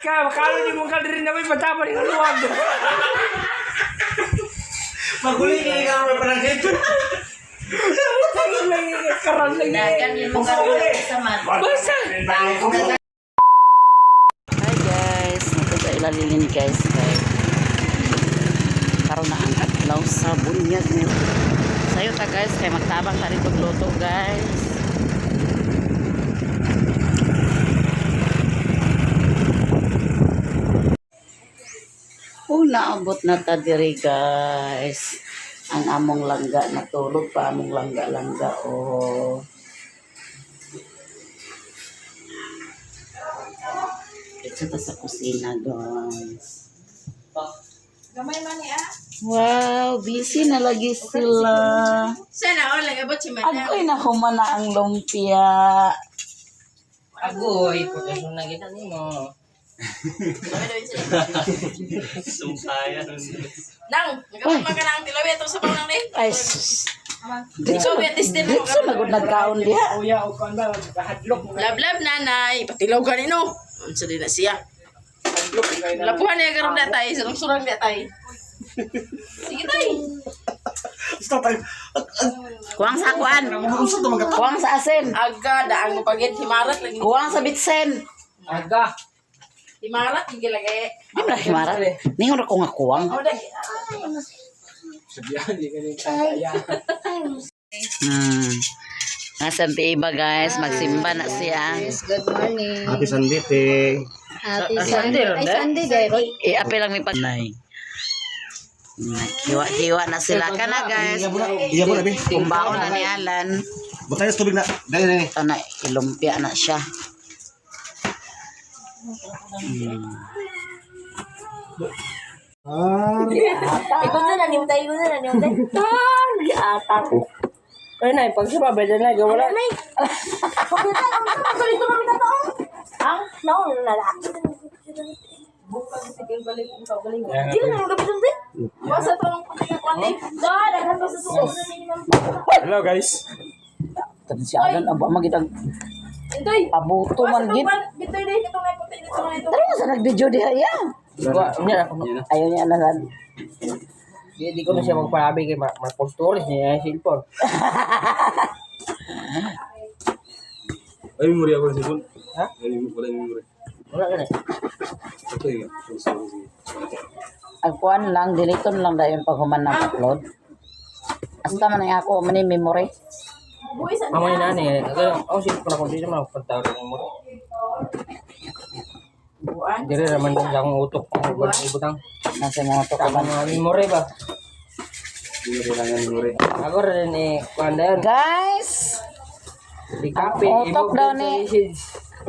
Ka, makalo ni mong kalderin na may patama ni kaluwag. Maguli kay ka may panangit. Karon lang Dagan yung mga sa man. Basta. Hi guys, nito sa ilalilin guys kay karon na ang adlaw sa bunyag niyo. Sayo ta guys kay magtabang ta rito luto guys. Oh, naabot na ta diri guys. Ang among langga natulog pa among langga-langga oh. Dito ta sa kusina guys. Gamay man ni ah. Wow, busy na lagi sila. Sana all lang abot si madam. Agoy na humana ang lumpia. Agoy, pagkasun na kita nimo. Sumpayan. Nang, nagabot man ka nang tilawi atong sa panang ni. Ay, sus. Dito, So, betis din mo. dito na gud nagkaon diha. Kuya, o kuan ba, hadlok mo. Love nanay, patilaw ganino. Unsa din na siya? Hadlok mo. Lapuhan niya karon na tay, surang surang na tay. Sige tay. Basta tayo. Kuwang sa kuan. Unsa to mga Kuwang sa asin. Aga daang mo pagid himarat lagi. Kuwang sa bitsin. Aga. Himarat lagi lagi. Di ba himarat? Ningon ako nga kuwang. Oh, lagi. Sabihan, di ka ni kaya. Nga ti iba guys, magsimba na siya. Good morning. Happy Sunday, te. Happy Sunday. Ay, Sunday, day. Iapi lang mi pag Nay. Hiwa-hiwa na sila ka na guys. Iya po labi. Kumbaon na ni Alan. Butay sa tubig na. Dali dali. Ito na, ilumpia na siya. Ah, Ikaw na lang, tayo na lang, tayo. Atak. Ay nay, pag sa babay na wala. Nay. Pagkita, ang sama dito kami totoo. Ang naon na lang. Di na naman gabi dun, Basta tong puti nga kuan ni. Da, daghan pa sa suko. Hello guys. Ito si Alan, abo magitang Intoy. abuto man gid. Bitoy day katong nay puti dito nga ito. Tara sa nag-video diha ya. Wa, unya ako. Ayaw niya na sad. Di ko na siya magpalabi kay ma-stories niya yung cellphone. Ay, memory ako sa phone. Ha? Ay, wala yung memory. Wala ka na. Ito yung sorry, sige. Ang kuan lang, deleton lang dayon pag human ng upload. Asta man ang ako man ni memory. Buhi sa Mamay na ni. Ako ang cellphone ako di naman ako pagtawag ng mo. Buan. Dire raman din sa akong utok ang uban ibutang. Nasa mga to Tama mga memory ba? Hindi na kailangan memory. Ako rin eh kuan dayon. Guys, Di kape, Ang utok ibog daw din sa ni- message.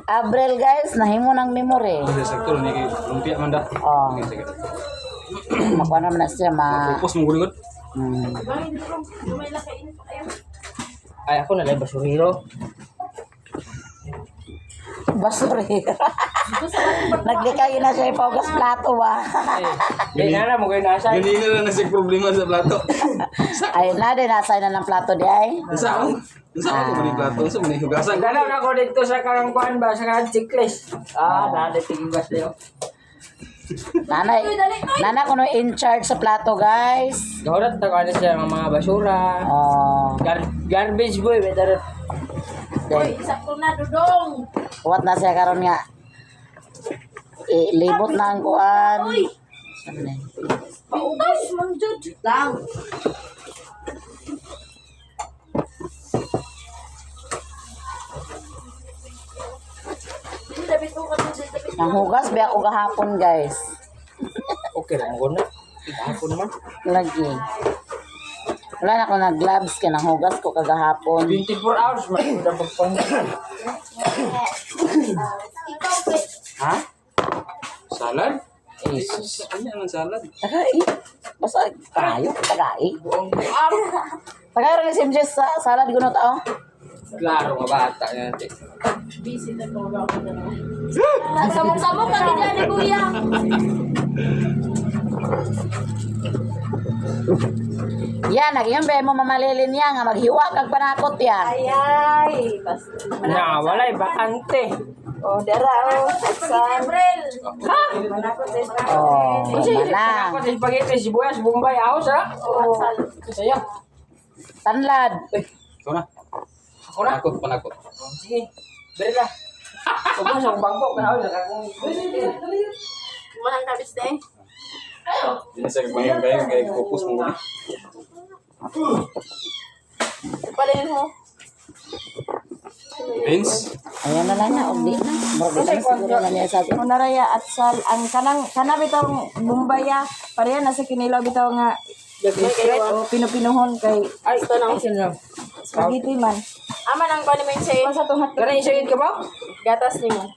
Abril guys, nahimo ng memory. Kasi sakto ni kay lumpia man da. Oh, Sige, sige. makuha naman na siya ma. Tapos mo gulingod. Gamay lang kay init pa kayo. Ay ako na lang basurero. Basuri. Naglikay na siya ipaugas plato ba. Di na na mo kayo nasa. Ganina na nasi problema sa plato. Ay na din nasa na ng plato di ay. Unsa ako? Unsa ako man yung plato? Unsa man yung hugasan? Dalaw na ko dito sa karang kuan ba sa karang checklist. Ah, dali tiging dayo. Nanay, nana kuno in charge sa plato guys. Gawrat na kuan siya ng mga basura. Oh, Garbage boy, better. Uy, sakto na dudong. Kuwat na siya karon nga. Ilibot na ang kuan. Saan na yun? Paubos man jud. Lang. Nang hugas ba ako gahapon guys. Okay lang ko na. Ako naman. Lagi. Wala na ako na gloves kay nang hugas ko kagahapon. 24 hours man ko na pagpang. Ha? Salad? Jesus. Ano ang salad? Tagai. Basta tayo tagai. Tagai rin si MJ sa salad guno tao. Klaro nga bata yan. Busy na ko ba ako na. Samok-samok kami dyan ni Kuya. Yan, nagyan ba mo mamalilin niya nga maghiwa kag panakot ya. Ay, ay. Basta. Na, walay bakante. Oh, dara oh. San. Manakot sa spaghetti. Oh, wala. Ako sa spaghetti, sibuyas, bombay, ahos ha. Oh. Saya. Tanlad. Ikaw na. Ako na. Panakot, panakot. Sige. Beri lah. Ubos akong bangko kana sa akong. Walang kabis na eh. Hindi sa kabayan kayo, kaya focus mo muna. Palin mo. Vince? Ayan na lang na, og di na. Murag di na siguro na niya sa Unaraya at sal ang kanang kana bitaw Bumbaya pareha na sa kinilaw bitaw nga spread o pinupinuhon kay Ay, tanong sino. spaghetti man. Ama nang kuan mo say. Kuha sa tong hotdog. Kana isagid ka ba? Gatas nimo.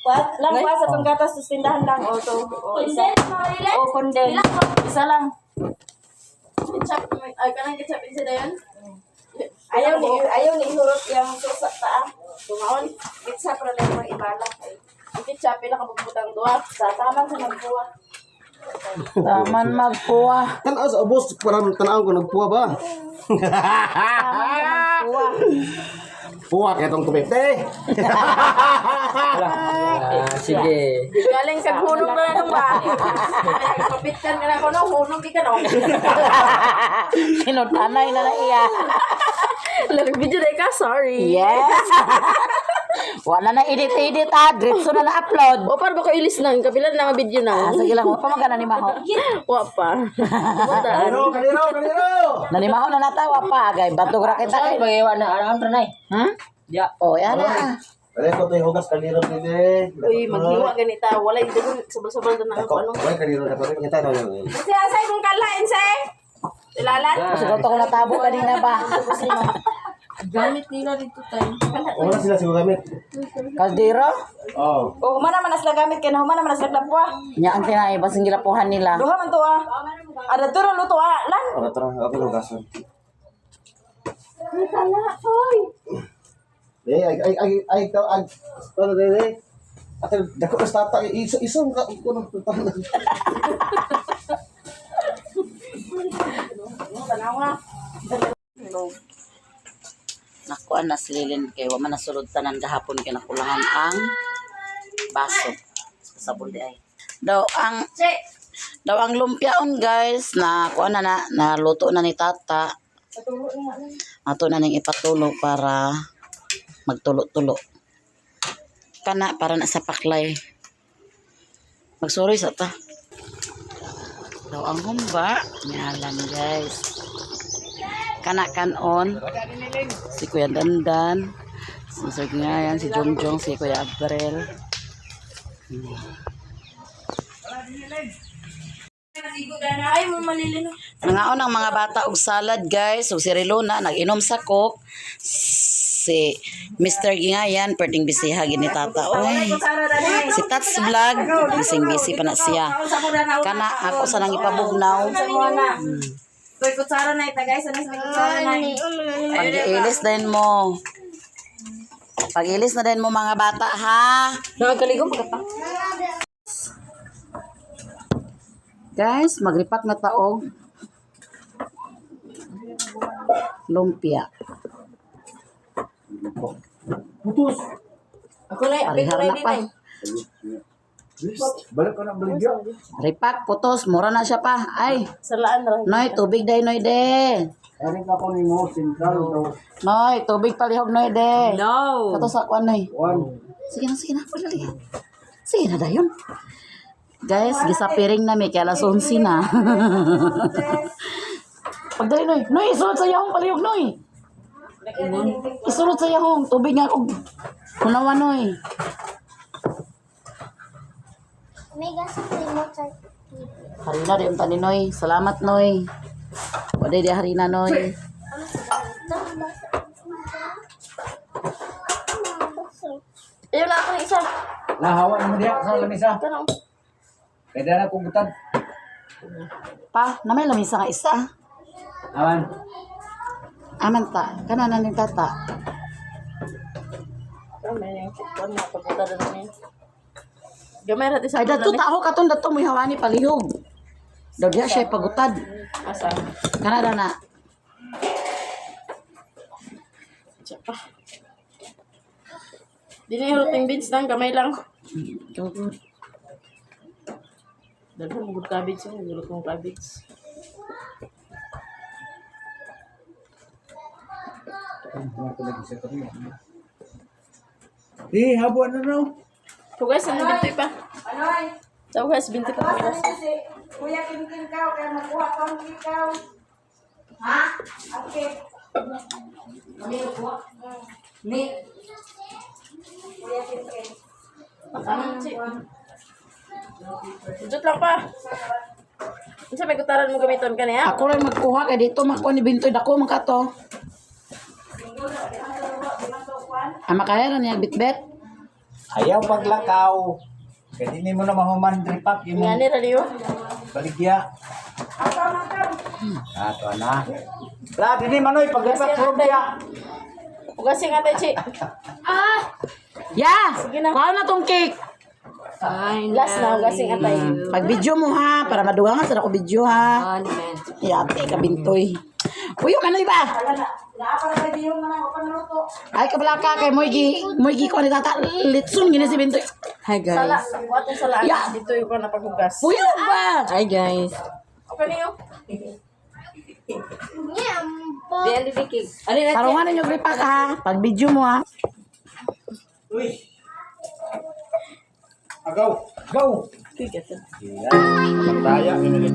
Kuha lang kuha sa tong gatas sa tindahan lang o to o isa. O condense. Isa lang. Ketchup ay kanang ketchup isa dayon. Ayaw ni ihurot yung susa ta. Tungaon. Ketchup ra lang mo ibala kay. Ang ketchup pila ka bubutang duha. Sa taman sa magbuwa. Taman magpuwa. Tanaw sa ubos para tanaw ko nagpuwa ba? Taman sa magbuwa. Puwa kay tong tubig. Te. Ah, sige. Galing sa hunong na nung ba. Kapit kan ka na ko no, hunong di ka no. Tinud-anay na na iya. Lag video day ka, sorry. Yes. Wala na edit-edit ha. Diretso na na-upload. O para ba ko ilis nang kapila na nga video Ah, na. sige lang, wa pa magana ni Maho. Wa pa. Buta. Kaliro, kaliro, kaliro. Nanimaho na nata, wa pa. Agay, batog ra kita Ay, kay. bagiwa na anong tranay. Hmm? Ya. Oh, yan na. Dali ko to hugas kaliro dili. Uy, maghiwa ganita. Wala yung dagon sabal-sabal na Ako, ako ano. wala kaliro na to. Kita to. Kasi asay kong kalain sa Ilalan. Siguro to ko natabo kanina ba? Gamit nila dito tayo. Wala sila siguro gamit. Kaldero? Oh. O humana man na sila gamit kay na humana man na sila klapwa. Nya ang tinay, basing gilapuhan nila. Duha man to ah. Ada to luto ah. Lan. Ora tara, ako hugasan. Eh, ay ay ay ay ka ay ano dili. Ate dako sa tata iso iso ka ko nang tata. Nakuan na sililin kay wa man nasulod tanan gahapon kay nakulangan ang baso. Sabon di ay. Daw ang daw ang lumpiaon guys na kuan na na naluto na ni tata. Ato na ning ipatulo para magtulo-tulo. Kana para na sa paklay. Magsuroy sa ta. Daw ang humba, nialan guys. Kana kanon si Kuya Dandan, si Sir Ngayan, si Jongjong, si Kuya Abrel. Ay, mo malilino. Nangaon ang mga bata og salad guys, ug si Relona nag-inom sa coke. Si Mr. Gingayan, perting bisiha gid ni tata. Oy. Si Tats Vlog, bising busy pa na siya. Kana ako sa nang ipabugnaw. Koy kutsara na ita guys, ano sa may kutsara na. Pag-ilis din mo. Pag-ilis na din mo mga bata ha. Nakagaligong pagkata. Guys, magripak na taog. Lumpia. Putos. Ako na, apil ko Parihar na na din pa. eh. Balik ko na baligya. Ripak, putos, mura na siya pa. Ay, Salaan ra. Noy, tubig day, Noy, de. Erin ka ko nimo sentral daw. Noy, tubig palihog, Noy, de. No. Kato sa kuan, Noy. One. Sige na, sige na. Pagdali. Sige na, dayon. Guys, gisapiring na mi, kaya alas 11 na. Pagdali, Noy. Noy, isulod sa yahong palihog, Noy. Isulod sa yahong. Tubig nga kog. Kunawa, Noy. Harina di unta ni Noy. Salamat, Noy. Waday di harina, Noy. Ayun lang ako ng isa. Nahawa naman diha sa lamisa. Kanang. Kaya na kong butad. Pa, na may lamisa nga isa. Aman. Aman ta. Kana na ni tata. Gamay yung kuan na pagbuta na niya. Gamay ra sa Ay, dato tao katon dato mo hawani palihog. Daw diha siya pagutad. Asa? Kana daw na. Siya pa. Dili yung beans lang, gamay lang. Ikaw good. Daghan mo good cabbage, oh. Gulot mong cabbage. Eh, habo na no. Hugas, ano binti pa? Anoy, Hugas, binti pa. ano si Kuya Kinkin ka, kaya makuha ko ang ikaw. Ha? Okay. Ni Kuya Kinkin. Ano, si? Jut lang pa. Unsa may gutaran mo gamiton kaniya? Ako rin magkuha kay dito makuha ni Bintoy dako man ka to. Ah, makaya ra niya bitbit. Ayaw paglakaw. Kaya di mo na mahuman ripak Nga imong ni radio. baligya. Ah, to na. La, dini manoy pagripak lumpia. Hugasin nga tayo, Chi. Ya! Sige na. Kuha na tong cake. Last na, hugasin nga tayo. Pag video mo ha, para madugangan sa ako video ha. Yate ka Bintoy. Uyo kanoy ba? Naa pa na kayo man ako panuto. Ay kabalaka kay moy gi ko ni tata litson gini si Bintoy. Hi Sala, buhat yung salaan. Yeah. Dito yung ko na paghugas. Uyo ba? Hi guys. Okay na yun. Di ali bikig. Ali na. Tarungan ninyo gripak ha. Pag video mo ha. Uy. Agaw. Go. Sige, ito. Daya ini.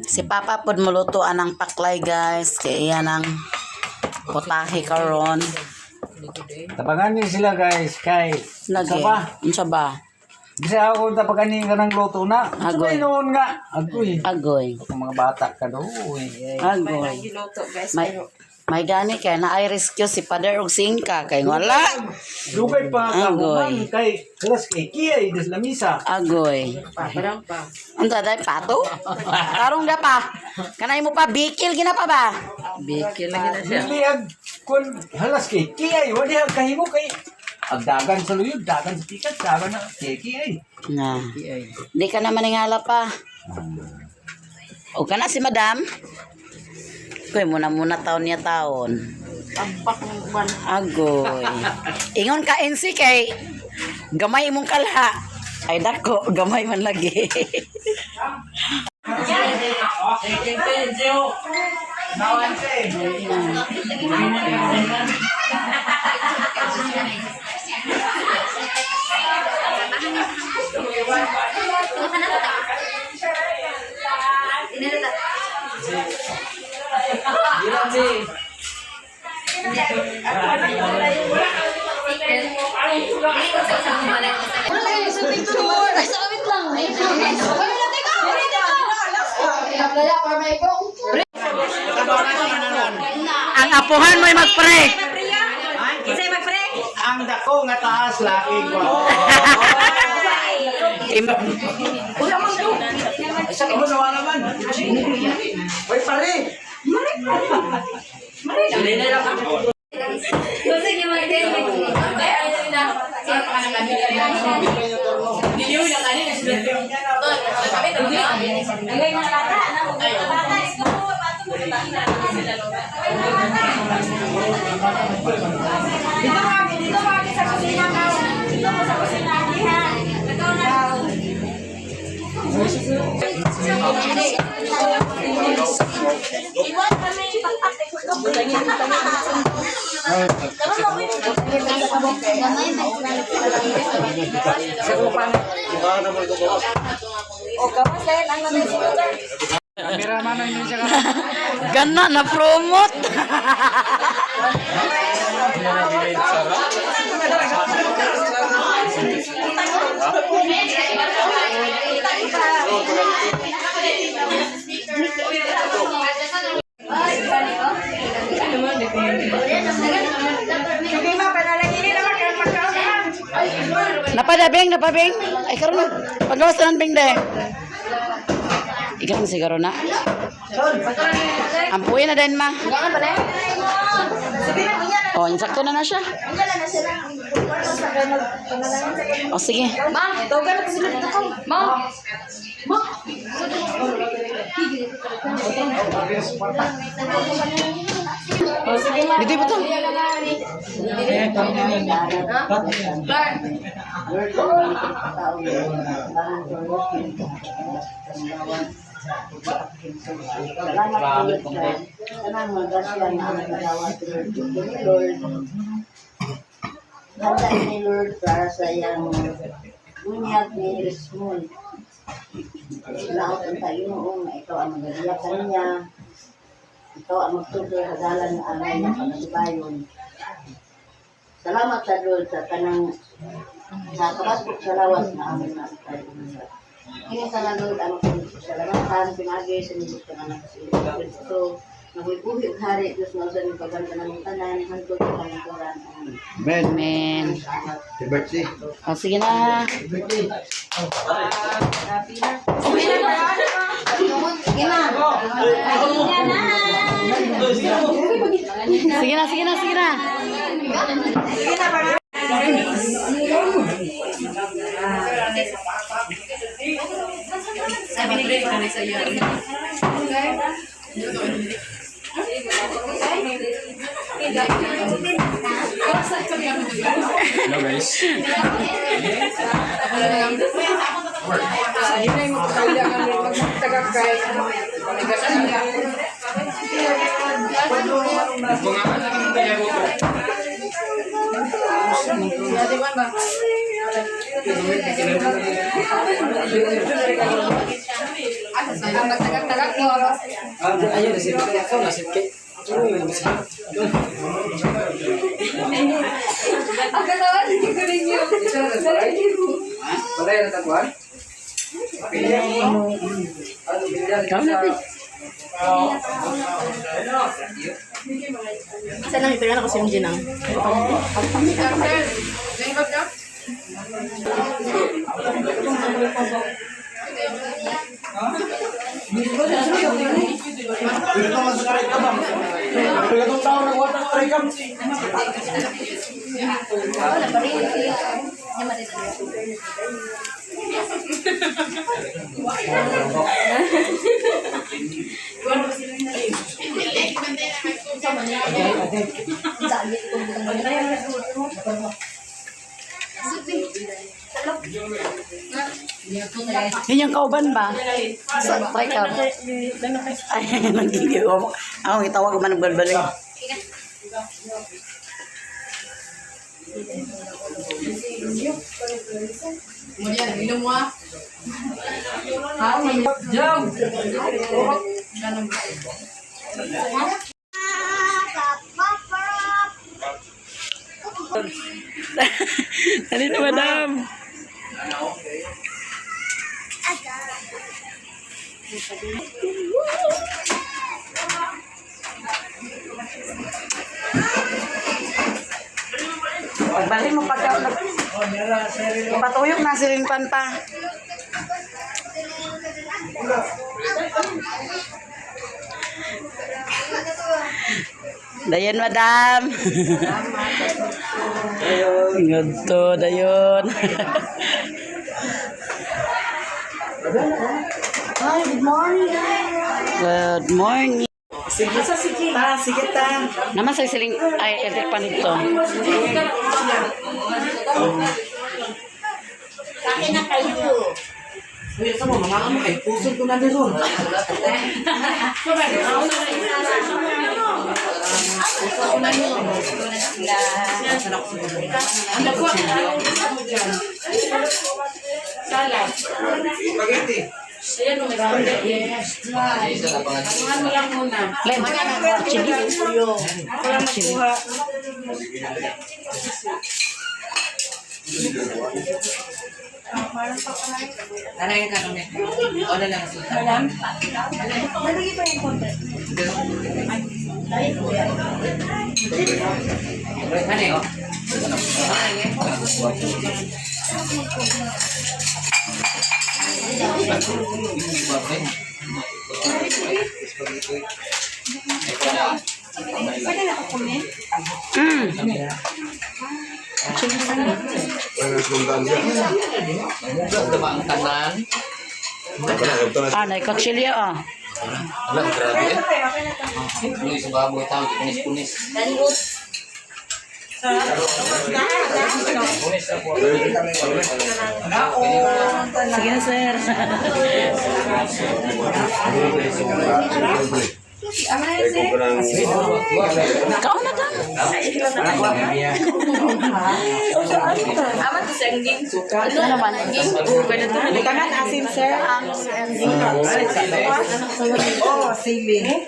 Si Papa pod muluto anang paklay, guys, kay iyan ang putahe karon. Tabangan ni sila, guys, kay Lagi. sa ba? Unsa ba? Bisa ako tapagan ka ng luto na. Agoy. Sabay noon nga. Agoy. Agoy. Ang mga bata ka doon. Agoy. Giluto, guys. May gani kay na ay rescue si Father og singka kay wala. Dugay pa ka Agoy. human kay kelas kay kiyay des lamisa. Agoy. Parang pa. Unsa day pato? Tarong da pa. Kanay mo pa bikil gina pa ba? Bikil lagi na siya. Dili ag kun halas kay kiyay wali ang kahimo kay agdagan sa luyod, dagan sa pikat, dagan na kay kiyay. Na. Di ka na maningala pa. O kana si madam. Koy muna muna taon niya taon. Tampak ng uban. Agoy. Ingon ka NC kay gamay imong kalha. Ay dako, gamay man lagi. Ang apuhan mo'y magpre. Ang dako nga taas laki ko. Isa ka mo nawa naman. Hoy pare. Dito kami, dito kami sa kusina ka. Dito mo sa kusina ha. Ikaw na. O kawas dahil ang nanay. Gana na promote. Sige ma, panalanginin naman kaya pagkaon naman. Napada beng, napabeng. Ay karon na. Pagawas tanan beng de. Ikaw siguro na. Ampuin na din ma. Sige na, unya na. Oh, insakto na na siya. Unya na na sila. Panalangin sa O sige. Ma, tawagan na ko sila dito ko. Ma. Ma. O sige ma. Dito ito. Salamat Lord sa tanang mga grasya na aming nagawa ni Lord. Handa ni Lord para sa iyang bunyag ni Rismon. Laot ang tayo na ikaw ang magagiya kaniya. Ikaw ang magtuloy hadalan na anay na pagsibayon. Salamat sa Lord sa tanang sa kabaskog sa lawas na aming naatay. Kini sa Lord ang salamatan pinagi sa nindot ka anak sa Iso Kristo. Nabuhi og hari Diyos na usan ng paganda ng tanan hangtod sa kamatuoran. Amen. Amen. Salamat. O sige na. Sige na, sige na, sige na. Hello guys. Ang magtagag-tagag mo. Ayun, nasip ko. Nasip kay. Ang katawan, hindi ko rin yun. Balay na taguan? Ikaw na, te. Saan lang ito? Ako si MJ nang. Pila ka man sa karay ka ba? Pila tong tao nagwata sa karay ka. Yun yung kauban ba? Sa try ka. Ay, nagigil ako. Ako, itawag ko man nagbalbalik. Dali na, madam. Pagbalik mo pagka patuyok na siling pan pa. Dayon, madam. Dayon. to, dayon. Hi, good morning. Good morning. Sige, sige. Ta, sige ta. Naman sa siling ay electric pan ito. Kain na kayo. Uy, sa mo, mga amo kay puso ko na ron. Len, chili. Chili. Nanayin ka nung O na lang. Nalagay pa yung konti. Ano yun? Mugas na ba ang tanan? Ah, na kutsilyo ah. Ala, grabe eh. Ano isang baboy tao, kunis-kunis. Sige na, sir. Kaon na dam. Aman to sa angging. Ano naman? Butangan asin, sir. Oh, sili.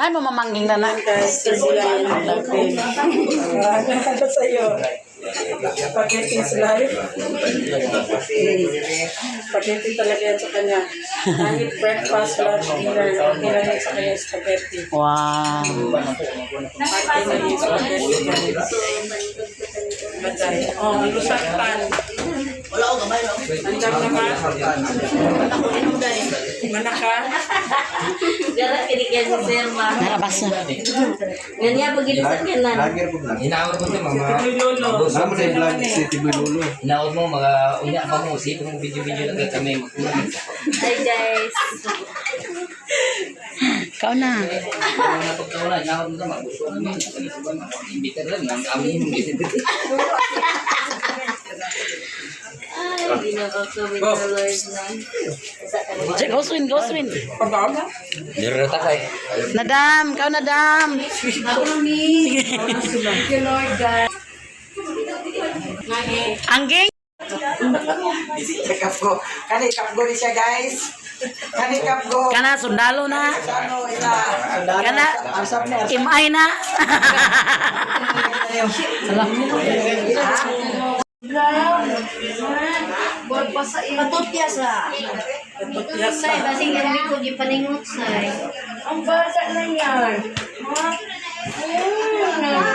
Ay, mo mamangging na na. Sa'yo. Spaghetti is life. Spaghetti talaga yan sa kanya. Kahit breakfast, lunch, dinner, okay lang yan sa kanya spaghetti. Wow. Spaghetti, spaghetti. Oh, lusaktan. Andam na ka? Manaka? Gara kini kaya si Sir ma. Narabas na. Ganyan pag gilusan ka na. Hinaot ko ito, mga... Lolo. Hinaot mo, mga... Unya pa mo, sipin mo video-video lang kami. Hi guys. Ikaw na. Mga pagkauna, hinaot mo ito, magusto kami. Imbita lang, ang amin. Ay, ginoo ko with the Lord na. Sa kanila. Go swin, go swin. Nirata kay. Nadam, ikaw nadam. Thank you, Lord God. Angging. Kapgo. Kani kapgo ni siya, guys. Kani kapgo. Kana sundalo na. Ano ila? Kana imay na. Patutya sa. Say, basing ang ko gipaningot say. Ang bata na yan.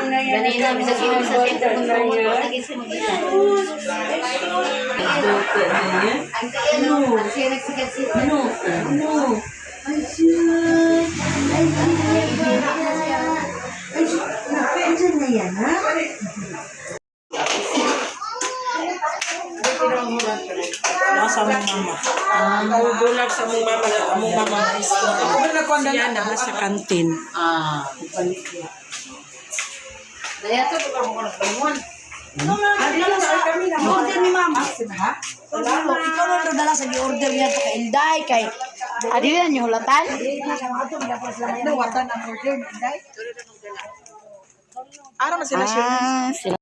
Ganina bisag imo sa center kung tungod wa lagi sa magita. Ang kaya no, ang siya nagsikat siya. Ano? Ano? Ay siya. Ay siya. Ay siya. Ay na yan, ha? Nasa mong mama. Bulag sa mong mama. Among mama. Siya na sa kantin. Ah. Daya to ko mo nagbangon. Order ni mama. Ha? Ikaw na dala sa gi-order niya to kay Inday kay Adi na niyo hulatan? Watan ang order, Inday. Ara man sila siya. Ah, sila.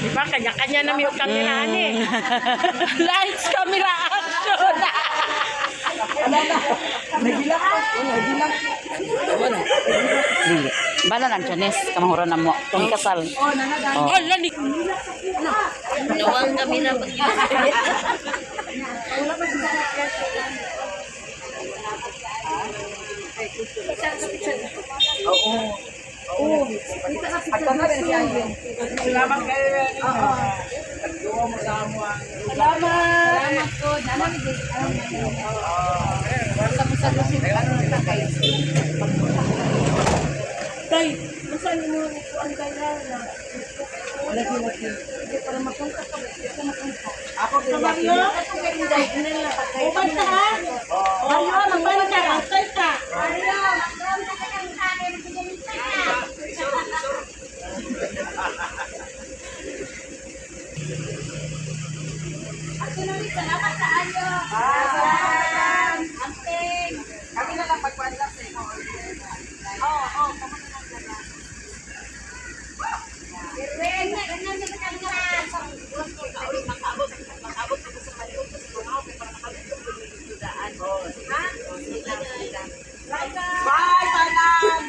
Di ba? Kanya-kanya na may kamera ani. Lights, camera, action! Dili. Bala lang Janes, kamahura na mo. Kung kasal. Oh. Oh, lani. Nawang kamera pag Salamat kayo. Nagduwa mo sa amo. Salamat ko. Dana mi di. Sa Tay, masaan mo ang kaya na? Ako Mario? Uban ta ha? Mario, magban ka. Antay ka. Salamat sa ayo. Amping. Kami na lang pagkuhan lang sa imo. Bye, tanan.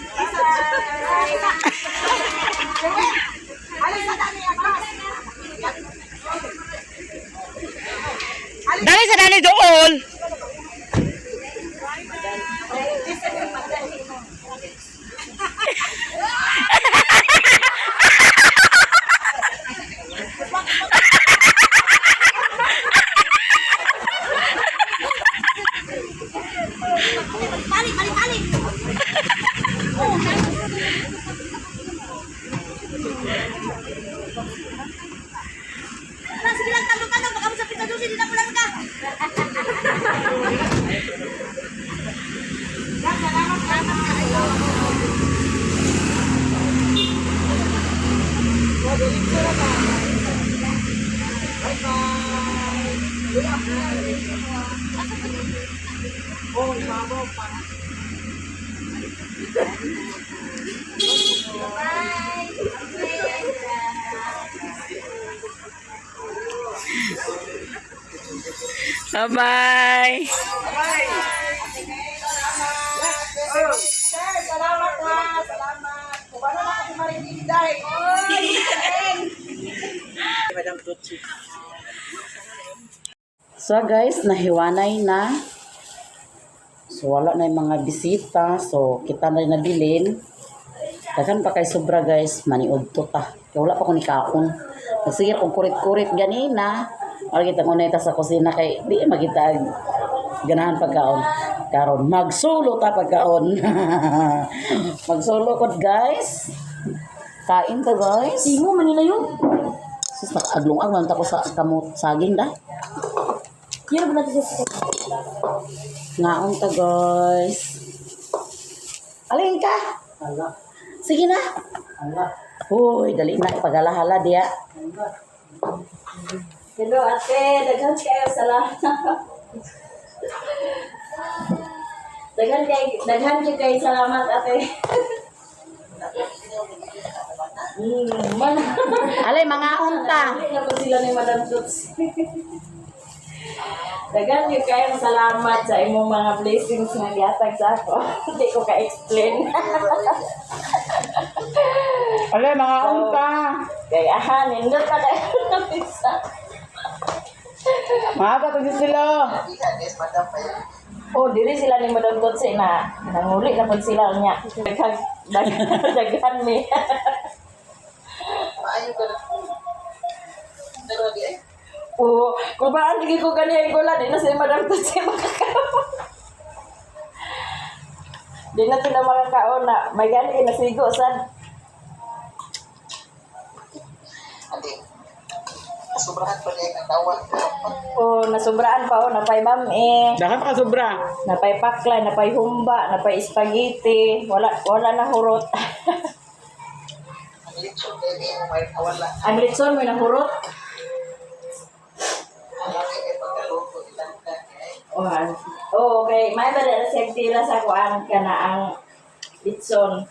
Alis na dani akas. Dali sa dali doon. Balik, balik, balik. Tara, sige lang, talo-talo. Baka mo sa pizza juice, hindi na pulang ka. Bye-bye. Sir, salamat ha. Salamat. Kubano na kasi marinig Inday. Madam Tutsi. So guys, nahiwanay na. So wala na yung mga bisita. So kita na rin nabilin. Daghan pa kay sobra guys, maniud to ta. Kaya wala pa ko ni kaon. Nagsige kong kurit-kurit ganina. Wala kita ngunay ta sa kusina kay di magita ganahan pagkaon. Karon magsulo ta pagkaon. Magsulo kod guys. Kain ta guys. Simo man nila yun. Sus, nakaadlong man ta ko sa kamot saging da. Yan ba natin sa Ngaon ta guys. Alin ka? Sige na. Uy, dali na ipagalahala diya. Hello ate, daghan kayo salamat. Daghan kay salamat ate. Man. Alay, mga unta. Dali na po sila ni Madam Toots. Dagan yun kayo salamat sa imong mga blessings nga gihatag sa ako. Hindi ko ka-explain. Alay, mga unta. Kaya aha, nindot pa kayo ng isa. Mga katong sila. Oh, diri sila ni Madam Toots na nanguli na pud sila niya. Daghan daghan daghan mi. Oo, kung baan lagi ko gani ang gula, di na si Madam Tutsi makakaon. Di na sila makakaon na may gani na sigo sad. Oh, nasubraan pa oh, napay bam-eh, Dapat ka sobra. napay pakla, napay humba, napay spaghetti, wala wala na hurot. Ang litson may nahurot. Oh, oh, okay. May ba na siya tila sa kuan kana ang litson.